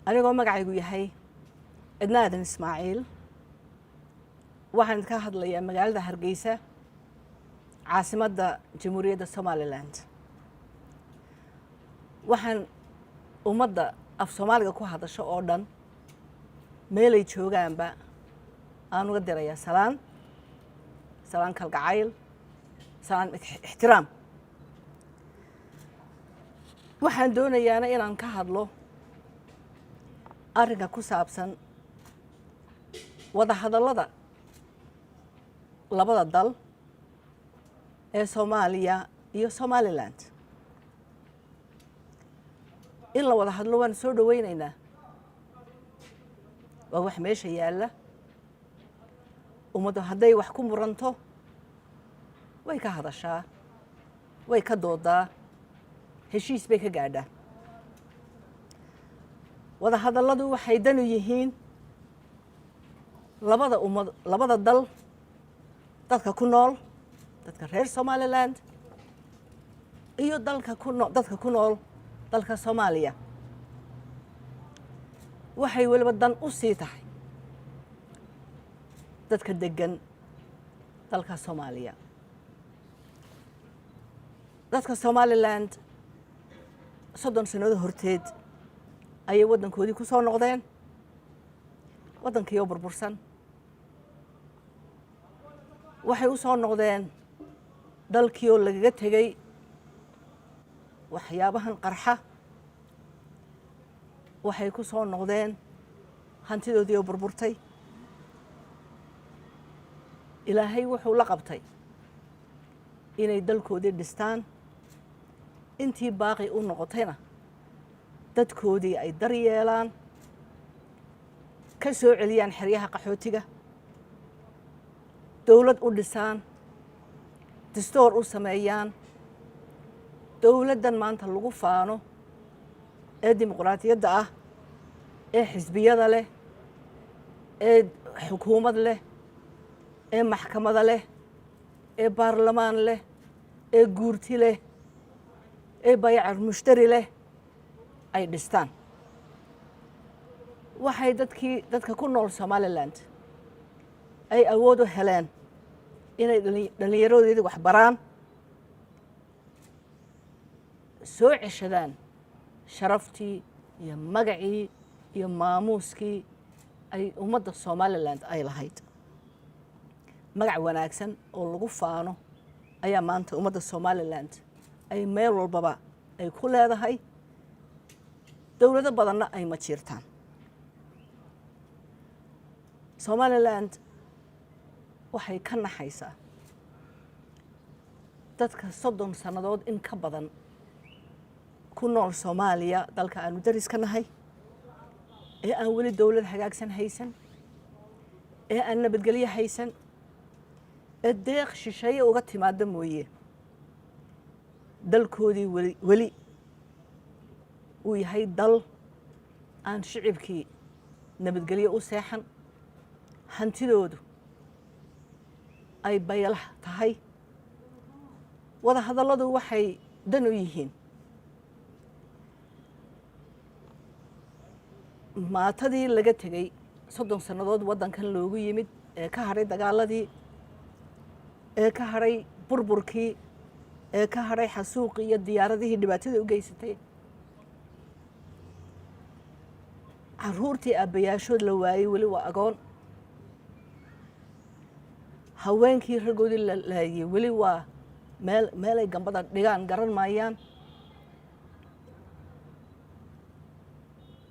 Anigoo magacaygu yahay Edna Aadan Ismaaciil, waxaan ka hadlayaa magaalada Hargeysa, caasimadda Jamhuuriyadda Somaliland. Waxaan ummadda af Soomaaliga ku hadasho oo dhan, meelay joogaanba, aan uga dirayaa salaan, salaan kalgacayl, salaan ixtiraam. Waxaan doonayaana inaan ka hadlo arrinka ku saabsan wada hadallada labada dal ee Soomaaliya iyo Somaliland. In la wada hadlo waan soo dhoweynaynaa, waa wax meesha yaalla. Ummaddu hadday wax ku muranto, way ka hadashaa, way ka doodaa, heshiis bay ka gaadhaa. Wada hadalladu waxay danu yihiin labada ummad, labada dal, dadka ku nool, dadka reer Somaliland iyo dalka ku noo dadka ku nool dalka Soomaaliya. Waxay weliba dan u sii tahay dadka deggan dalka Soomaaliya. Dadka Somaliland 30 sannadood horteed ayay waddankoodii ku soo noqdeen, waddankii oo burbursan. Waxay u soo noqdeen dalkii oo lagaga tegey waxyaabahan qarxa. Waxay ku soo noqdeen hantidoodii oo burburtay. Ilaahay wuxuu la qabtay inay dalkoodii dhistaan, intii baaqi u noqotayna dadkoodii ay daryeelaan, ka soo celiyaan xeryaha qaxootiga, dowlad u dhisaan, distoor u sameeyaan. Dowladdan maanta lagu faano ee dimuqraadiyadda ah, ee xisbiyada leh, ee xukuumad leh, ee maxkamada leh, ee baarlamaan leh, ee guurti leh, ee bayacar mushtari leh ay dhistaan. Waxay dadkii, dadka ku nool Somaliland ay awood u heleen inay dhallinyaradoodii wax baraan, soo ceshadaan sharaftii iyo magacii iyo maamuuskii ay ummadda Somaliland ay lahayd. Magac wanaagsan oo lagu faano ayaa maanta ummadda Somaliland ay meel walbaba ay ku leedahay, dowlado badanna ay majiirtaan. Somaliland waxay ka naxaysaa dadka 30 sannadood in ka badan ku nool Soomaaliya, dalka aanu dariska nahay, ee aan weli dowlad hagaagsan haysan, ee aan nabadgelyo haysan, ee deeq shisheeye uga timaada mooye dalkoodii weli weli uu yahay dal aan shicibkii nabadgelyo u seexan, hantidoodu ay baylah tahay. Wada hadalladu waxay dan u yihiin maatadii laga tegey 30 sannadood waddankan loogu yimid, ee ka hadhay dagaaladii, ee ka hadhay burburkii, ee ka hadhay xasuuqii iyo diyaaradihii dhibaatada u geysatay, caruurtii aabbayaashood la waayey weli waa agoon, haweenkii raggoodii la laayey weli waa meel meelay gambada dhigaan garan maayaan,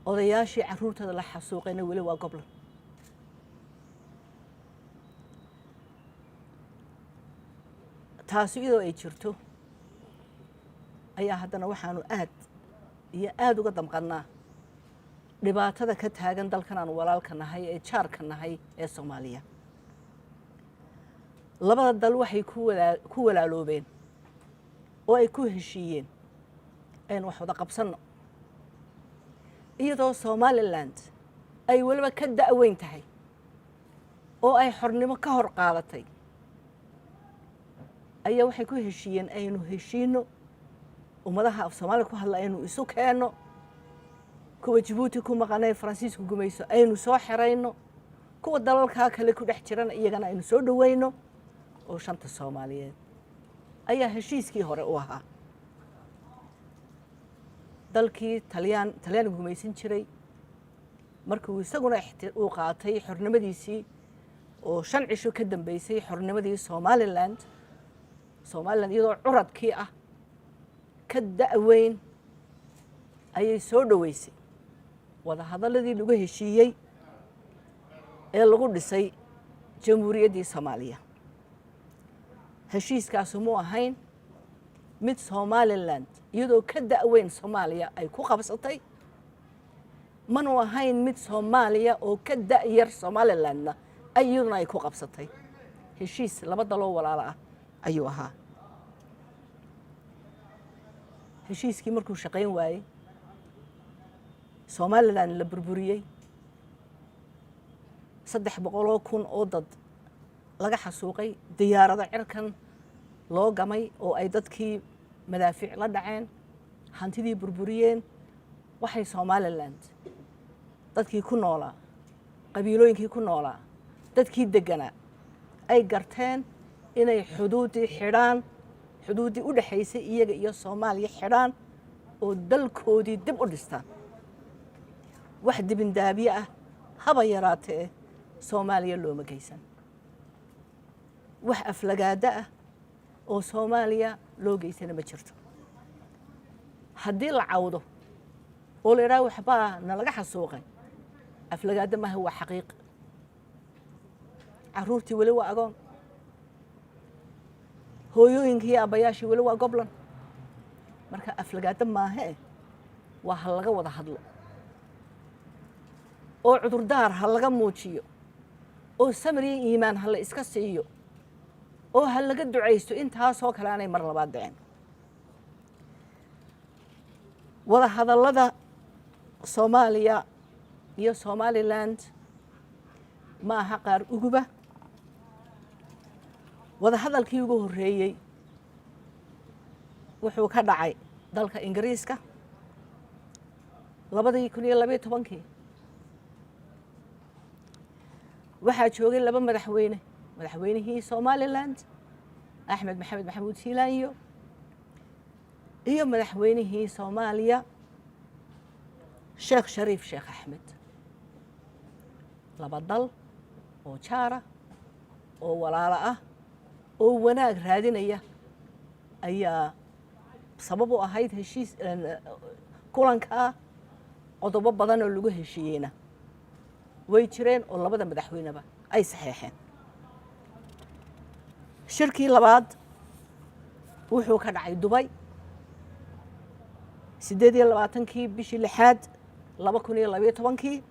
odayaashii carruurtooda la xasuuqayna weli waa goblan. Taasi iyadoo ay jirto ayaa haddana waxaanu aad iyo aada uga damqannaa dhibaatada ka taagan dalkan aanu walaalka nahay ee jaarka nahay ee Soomaaliya. Labada dal waxay ku walaaloobeen oo ay ku heshiiyeen aynu wax wada qabsanno, iyadoo Somaliland ay weliba ka da'weyn tahay oo ay xornimo ka hor qaadatay, ayaa waxay ku heshiiyeen aynu heshiino, ummadaha af Soomaaliya ku hadla aynu isu keenno. Kuwa Jabuuti ku maqanay Faransiisku gumayso aynu soo xerayno, kuwa dalalkaa kale ku dhex jirana iyagana aynu soo dhoweyno, oo shanta Soomaaliyeed ayaa heshiiskii hore u ahaa. Dalkii Talyaanigu gumaysan jiray, markuu isaguna uu qaatay xornimadiisii oo 5 cisho ka dambeysay xornimadii Somaliland, Somaliland iyadoo curadkii ah ka da'weyn ayay soo dhoweysay wadahadalladii lagu heshiiyey ee lagu dhisay Jamhuuriyaddii Soomaaliya. Heshiiskaasu mu ahayn mid Somaliland iyadoo ka da'weyn Soomaaliya ay ku qabsatay, manu ahayn mid Soomaaliya oo ka da'yar Somalilandna ay iyaduna ay ku qabsatay. Heshiis laba daloo walaalo ah ayuu ahaa. Heshiiskii markuu shaqayn waayey, Somaliland la burburiyey, 300,000 oo dad laga xasuuqay, diyaarado cirkan loo gamay oo ay dadkii madaafiic la dhaceen, hantidii burburiyeen, waxay Somaliland dadkii ku noolaa, qabiilooyinkii ku noolaa, dadkii degganaa ay garteen inay xuduuddii xidhaan, xuduuddii u dhexaysay iyaga iyo Soomaaliya xidhaan oo dalkoodii dib u dhistaan. Wax dibindaabye ah haba yaraatee Soomaaliya looma geysan, wax aflagaado ah oo Soomaaliya loo geysana ma jirto. Haddii la cawdo oo la idhaha waxbaa nalaga xasuuqay, aflagaado maaha, waa xaqiiq. Carruurtii weli waa agoon, hooyooyinkii iyo abbayaashii weli waa goblan. Marka aflagaado maahee, waa ha laga wada hadlo oo cudurdaar ha laga muujiyo oo samir iyo iimaan ha la iska siiyo oo ha laga ducaysto intaasoo kale aanay mar labaad dhicin. Wada hadallada Soomaaliya iyo Somaliland ma aha qaar uguba. Wada hadalkii ugu horreeyey wuxuu ka dhacay dalka Ingiriiska 2012-kii. Waxaa joogay laba madaxweyne, madaxweynihii Somaliland Axmed Maxamed Maxamuud Siilaanyo iyo madaxweynihii Soomaaliya Sheekh Shariif Sheekh Axmed. Laba dal oo jaara oo walaalo ah oo wanaag raadinaya ayaa sabab u ahayd heshiis kulankaa. Qodobo badan oo lagu heshiiyeyna way jireen oo labada madaxweyneba ay saxeexeen. Shirkii labaad wuxuu ka dhacay Dubay 28-kii bishii lixaad 2012-kii.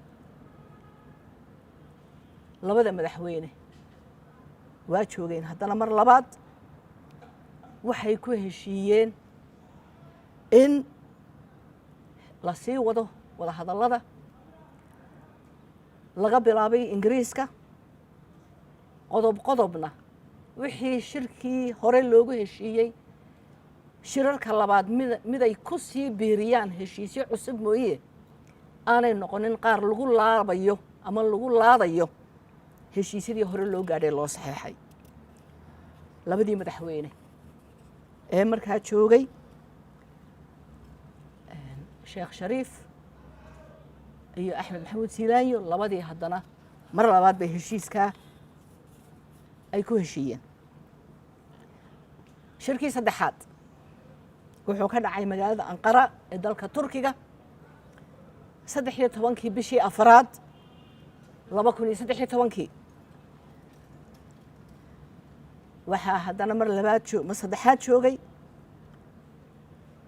Labada madaxweyne waa joogeen haddana mar labaad. Waxay ku heshiiyeen in la sii wado wada hadallada laga bilaabay Ingiriiska, qodob qodobna wixii shirkii hore loogu heshiiyey shirarka labaad mid miday ku sii biiriyaan heshiisyo cusub mooye, aanay noqonin qaar lagu laabayo ama lagu laadayo heshiisyadii hore loo gaadhay, loo saxeexay. Labadii madaxweyne ee markaa joogay, Sheekh Shariif iyo Axmed Maxamuud Siilaanyo, labadii haddana mar labaad bay heshiiskaa ay ku heshiiyeen. Shirkii saddexaad wuxuu ka dhacay magaalada Anqara ee dalka Turkiga 13-kii bishii afaraad 2013-kii. Waxaa haddana mar labaad mar saddexaad joogay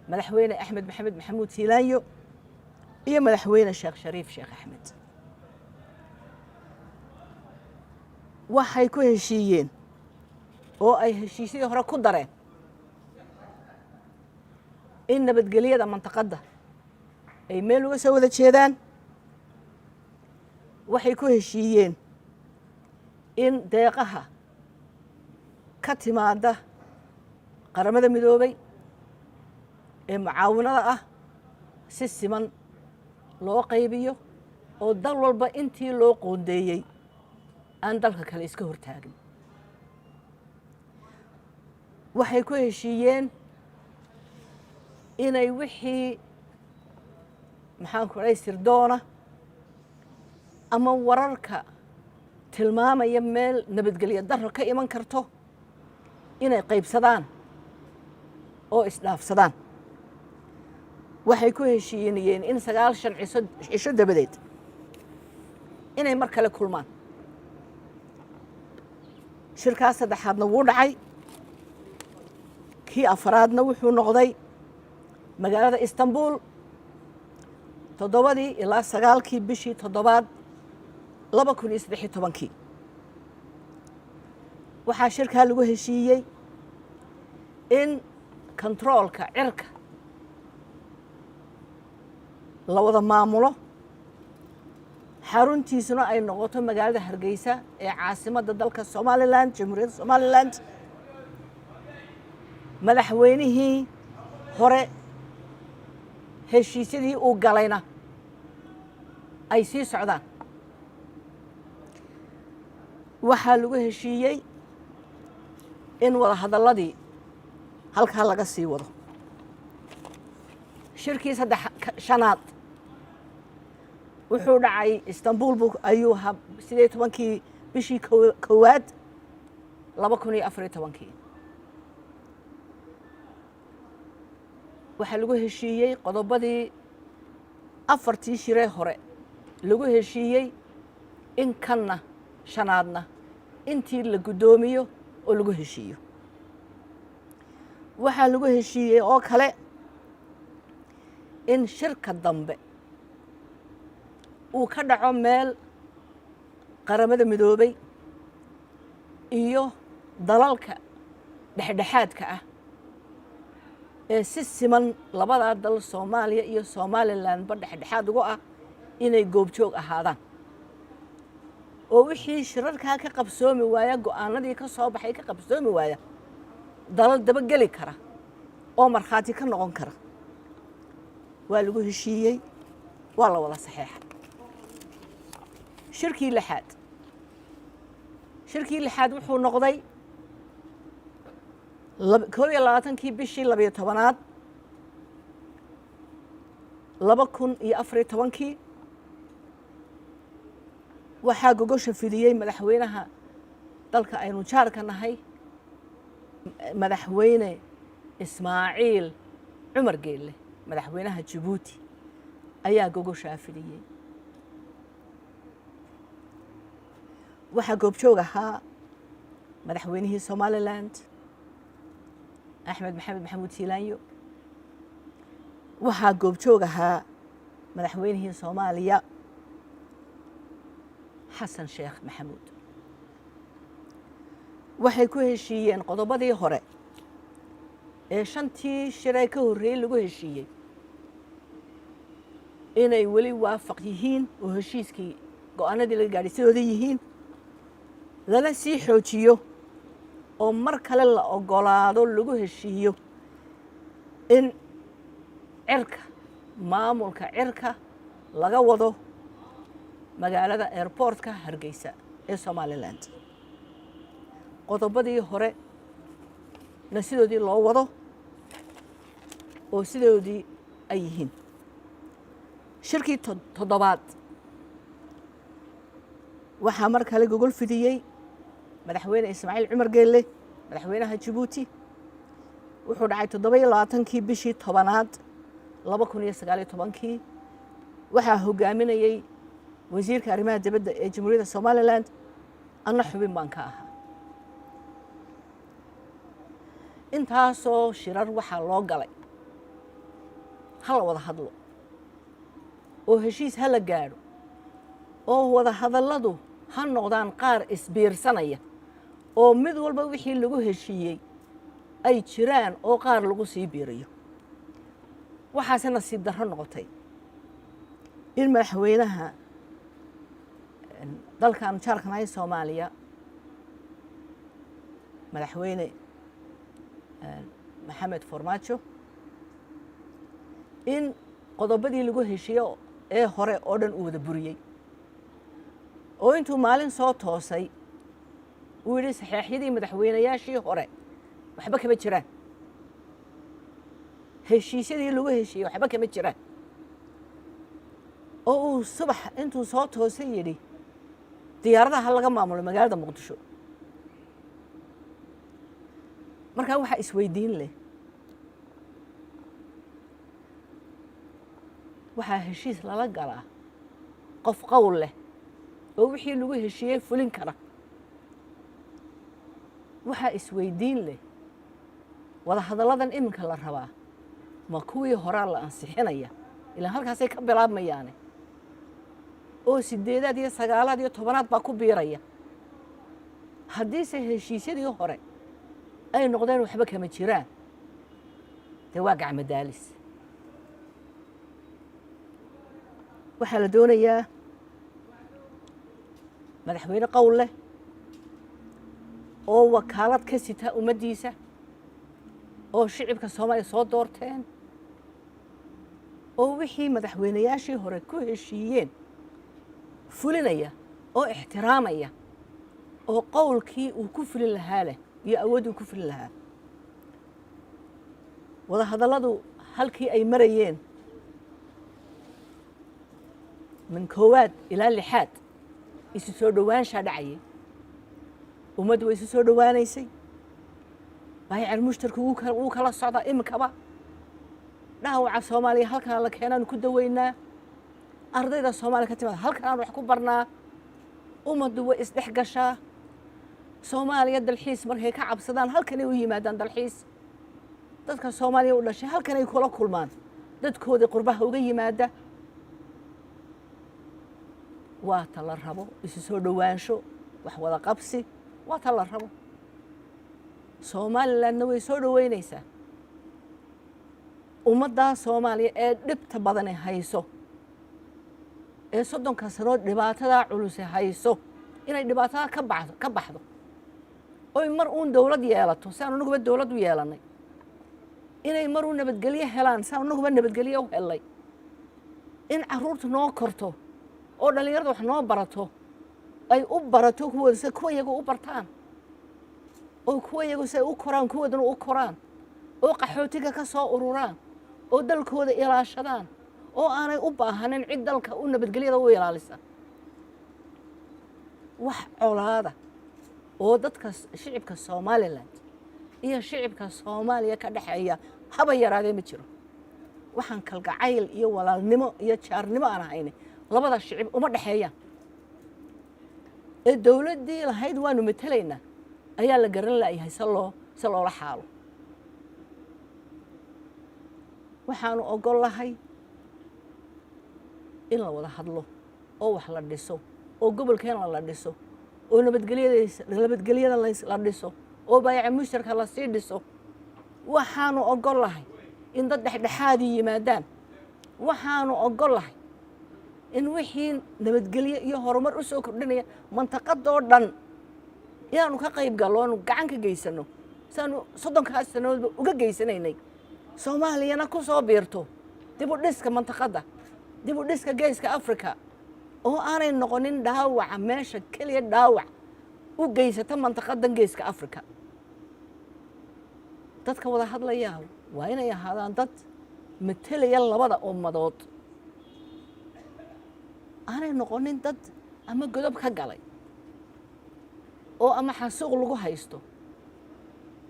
madaxweyne Axmed Maxamed Maxamuud Siilaanyo iyo madaxweyne Sheekh Shariif Sheekh Axmed. Waxay ku heshiiyeen oo ay heshiisyadii hore ku dareen in nabadgelyada mantaqadda ay meel uga soo wada jeedaan. Waxay ku heshiiyeen in deeqaha ka timaada Qaramada Midoobay ee mucaawinada ah si siman Loo qaybiyo oo dal walba intii loo qoondeeyey aan dalka kale iska hortaagin. Waxay ku heshiiyeen inay wixii, maxaan ku dhahay, sirdoona ama wararka tilmaamaya meel nabadgelyo darro ka iman karto inay qaybsadaan oo isdhaafsadaan. Waxay ku heshiinayeen in 90 cisho dabadeed inay mar kale kulmaan. Shirkaas saddexaadna wuu dhacay. Kii afaraadna wuxuu noqday magaalada Istanbul, 7dii ilaa 9kii bishii toddobaad 2013kii. Waxaa shirkaa lagu heshiiyey in kontaroolka cirka la wada maamulo, xaruntiisuna ay noqoto magaalada Hargeysa ee caasimadda dalka Somaliland, Jamhuuriyadda Somaliland. Madaxweynihii hore heshiisyadii uu galayna ay sii socdaan. Waxaa lagu heshiiyey in wada hadalladii halkaa laga sii wado. Shirkii saddex shanaad wuxuu dhacay Istanbul bu ayuu ahaa, 18kii bishii 1aad 2014kii. Waxaa lagu heshiiyey qodobadii afartii shiree hore lagu heshiiyey in kanna shanaadna intii la guddoomiyo oo lagu heshiiyo. Waxaa lagu heshiiyey oo kale in shirka dambe uu ka dhaco meel Qaramada Midoobay iyo dalalka dhexdhexaadka ah ee si siman labadaa dal, Soomaaliya iyo Somalilandba, dhexdhexaad ugu ah inay goobjoog ahaadaan, oo wixii shirarkaa ka qabsoomi waaya, go'aanadii ka soo baxay ka qabsoomi waaya, dalal dabageli kara oo markhaati ka noqon kara. Waa lagu heshiiyey, waa la wada saxeexay. Shirkii lixaad wuxuu noqday 21kii bishii 12aad 2014kii. Waxaa gogosha fidiyey madaxweynaha dalka aynu jaarka nahay, Madaxweyne Ismaaciil Cumar Geelle, madaxweynaha Jabuuti ayaa gogoshaa fidiyey. Waxaa goobjoog ahaa madaxweynihii Somaliland, Axmed Maxamed Maxamuud Siilaanyo. Waxaa goobjoog ahaa madaxweynihii Soomaaliya, Xasan Sheekh Maxamuud. Waxay ku heshiiyeen qodobadii hore ee shantii shiree ka horreeyey lagu heshiiyey inay weli waafaq yihiin oo heshiiskii go'aanadii laga gaadhay sidooda yihiin, lana sii xoojiyo oo mar kale la ogolaado, lagu heshiiyo in cirka, maamulka cirka laga wado magaalada airportka Hargeysa ee Somaliland, qodobadii hore na sidoodii loo wado oo sidoodii ay yihiin. Shirkii toddobaad waxaa mar kale gogol fidiyey Madaxweyne Ismaaciil Cumar Geelle, madaxweynaha Jabuuti. Wuxuu dhacay 27kii bishii 10aad 2019kii. Waxaa hogaaminayey wasiirka arrimaha dibadda ee Jamhuuriyadda Somaliland, anna xubin baan ka ahaa. Intaasoo shirar waxaa loo galay ha la wada hadlo oo heshiis ha la gaadho oo wada hadalladu ha noqdaan qaar isbiirsanaya oo mid walba wixii lagu heshiiyey ay jiraan oo qaar lagu sii biiriyo. Waxaase nasiib darro noqotay in madaxweynaha dalkan jaarkanahay, Soomaaliya, Madaxweyne Maxamed Farmaajo, in qodobadii lagu heshiiyo Ee hore oo dhan uu wada buriyey, oo intuu maalin soo toosay uu yidhi saxeexyadii madaxweynayaashii hore waxba kama jiraan, heshiisyadii lagu heshiiyey waxba kama jiraan, oo uu subax intuu soo toosay yidhi diyaaradaha laga maamulo magaalada Muqdisho. Markaa waxaa isweydiin leh, waxaa heshiis lala galaa qof qowl leh oo wixii lagu heshiiyey fulin kara. Waxaa isweydiin leh, wadahadalladan iminka la rabaa ma kuwii horaa la ansixinaya? Ilaa halkaasay ka bilaabmayaane, oo 8aad iyo 9aad iyo 10aad baa ku biiraya. Haddiise heshiisyadii hore ay noqdeen waxba kama jiraan, dee waa gacmo daalis. Waxaa la doonayaa madaxweyne qowl leh oo wakaalad ka sita ummaddiisa, oo shicibka Soomaaliya soo doorteen, oo wixii madaxweynayaashii hore ku heshiiyeen fulinaya oo ixtiraamaya, oo qowlkii uu ku fulin lahaa leh iyo awooddii uu ku fulin lahaa. Wadahadalladu halkii ay marayeen min 1aad ilaa 6aad isu soo dhowaanshaa dhacayay, ummaddu way isu soo dhowaanaysay. Baayacal mushtarku wuu kala socdaa iminkaba. Dhaawaca Soomaaliya halkaan la keenaanu ku daweynaa, ardayda Soomaaliya ka timaada halkan aan wax ku barnaa, ummaddu way isdhex gashaa. Soomaaliya dalxiis markay ka cabsadaan halkanay u yimaadaan dalxiis. Dadka Soomaaliya u dhashay halkanay kula kulmaan dadkoodii qurbaha uga yimaada. Waa ta la rabo isu soo dhowaansho, wax wada qabsi, waa ta la rabo. Somalilandna way soo dhoweynaysaa ummaddaa Soomaaliya ee dhibta badani hayso, ee 30ka sanood dhibaatadaa culuse hayso, inay dhibaatadaa ka baxdo oy mar uun dowlad yeelato si aan anaguba dowlad u yeelannay, inay mar uun nabadgelyo helaan si aan anaguba nabadgelyo u hellay, in carruurta noo korto oo dhallinyarada wax noo barato, ay u barato kuwooda sida kuwa iyagu u bartaan, oo kuwa iyagu si ay u koraan kuwoodana u koraan, oo qaxootiga ka soo ururaan, oo dalkooda ilaashadaan, oo aanay u baahanin cid dalka u nabadgelyada u ilaalisa. Wax colaada oo dadka shicibka Somaliland iyo shicibka Soomaaliya ka dhexeeya haba yaraadee ma jiro. Waxaan kalgacayl iyo walaalnimo iyo jaarnimo aan ahayne labada shicib uma dhexeeyaan. Ee dowladdii lahayd waanu matelaynaa ayaa la garan laayahay se loola xaalo. Waxaanu ogol lahay in la wada hadlo oo wax la dhiso, oo gobolkeena la dhiso, oo nabadgelyada la dhiso, oo baayaca mushtarka lasii dhiso. Waxaanu ogol lahay in dad dhexdhexaadii yimaadaan. Waxaanu ogol lahay in wixii nabadgelyo iyo horumar u soo kordhinaya mantaqadoo dhan inaanu ka qayb gallo, aanu gacan ka geysano siaanu 30kaas sannadoodba uga geysanaynay. Soomaaliyana ku soo biirto dib u dhiska mantaqadda, dib u dhiska Geeska Africa, oo aanay noqonin dhaawaca meesha keliya dhaawac u geysata mantaqadan Geeska Africa. Dadka wada hadlayaa waa inay ahaadaan dad matelaya labada ummadood, aanay noqonin dad ama godob ka galay oo ama xasuuq lagu haysto,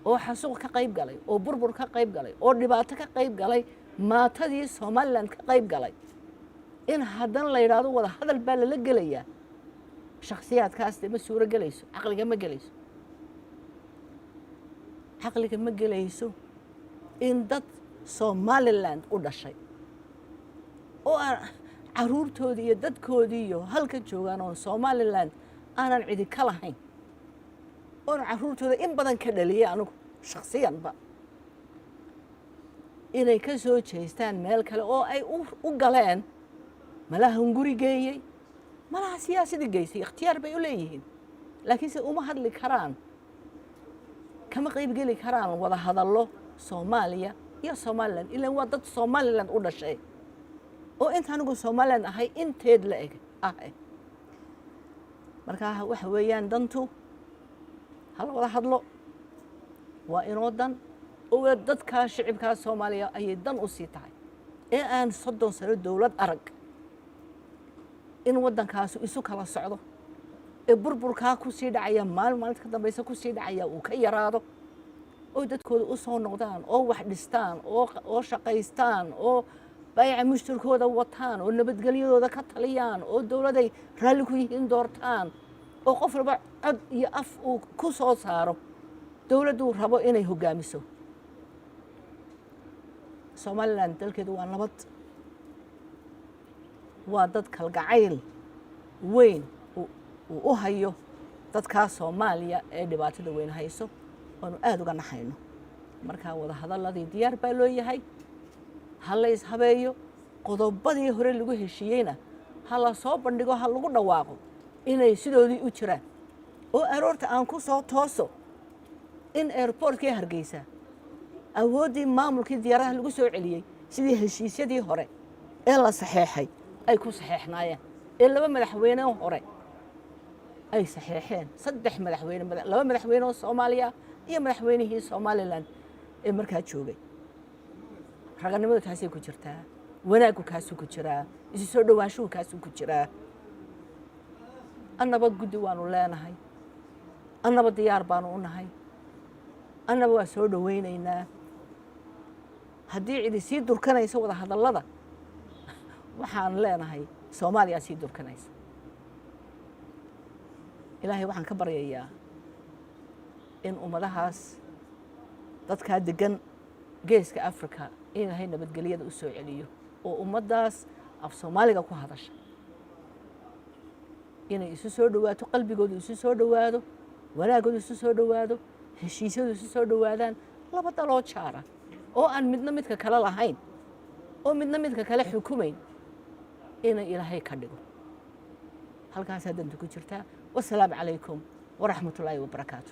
oo xasuuq ka qayb galay, oo burbur ka qayb galay, oo dhibaato ka qayb galay, maatadii Somaliland ka qayb galay, in haddana la yidhaahdo wada hadal baa lala gelayaa shakhsiyaadkaas. De ma suuro gelayso, caqliga ma gelayso, caqliga ma gelayso in dad Somaliland u dhashay oo aan caruurtoodii iyo dadkoodii iyo halka joogaan oon Somaliland aanan cidi ka lahayn, oon caruurtooda in badan ka dhaliyay anigu shakhsiyanba, inay ka soo jeestaan meel kale oo ay u galeen malaha hunguri geeyey, malaha siyaasadii geysay. Ikhtiyaar bay u leeyihiin, laakiinse uma hadli karaan, kama qaybgeli karaan wada hadallo Soomaaliya iyo Somaliland, ilaan waa dad Somaliland u dhashay. Oo inta anigu Somaliland ahay inteed la eg ah. Markaa waxa weeyaan, dantu hala wada hadlo, waa inoo dan oo dadkaa shicibkaa Soomaaliya ayay dan u sii tahay ee aan 30 sano dowlad arag in waddankaasu isu kala socdo ee burburkaa ku sii dhacaya, maalin maalinta ka dambaysa ku sii dhacaya, uu ka yaraado oo dadkooda u soo noqdaan oo wax dhistaan oo shaqaystaan oo baayaca mushtarkooda wataan oo nabadgelyadooda ka taliyaan oo dowladay raalli ku yihiin doortaan oo qof walba cod iyo af uu ku soo saaro dowladduu rabo inay hoggaamiso. Somaliland dalkeedu waa nabad, waa dad kalgacayl weyn uu u hayo dadkaa Soomaaliya ee dhibaatada weyn hayso oonu aada uga naxayno. Markaa wada hadalladii diyaar baa loo yahay. Ha la ishabeeyo, qodobadii hore lagu heshiiyeyna ha la soo bandhigo, ha lagu dhawaaqo inay sidoodii u jiraan oo aroorta aan ku soo tooso in airportkii Hargeysa awooddii maamulkii diyaaradaha lagu soo celiyey sidii heshiisyadii hore ee la saxeexay ay ku saxeexnaayeen ee laba madaxweyne hore ay saxeexeen, saddex madaxweyne, laba madaxweyne oo Soomaaliya iyo madaxweynihii Somaliland ee markaa joogay. Raganimadu taasay ku jirtaa, wanaaggu kaasuu ku jiraa, isu soo dhowaanshuhu kaasuu ku jiraa. Annaba guddi waanu leenahay, annaba diyaar baanu u nahay, annaba waa soo dhowaynaynaa. Haddii cidi sii durkanayso wada hadallada, waxaan leenahay Soomaaliyaa sii durkanaysa. Ilaahay waxaan ka baryayaa in ummadahaas dadkaa degan Geeska Africa in Ilaahay nabadgelyada u soo celiyo oo ummaddaas af Soomaaliga ku hadasha inay isu soo dhowaato, qalbigoodu isu soo dhowaado, wanaaggoodu isu soo dhowaado, heshiisyadu isu soo dhowaadaan, laba daloo jaara oo aan midna midka kale lahayn oo midna midka kale xukumayn inay Ilaahay ka dhigo. Halkaasaa danta ku jirtaa. Wasalaamu calaykum waraxmatullaahi wabarakaatu.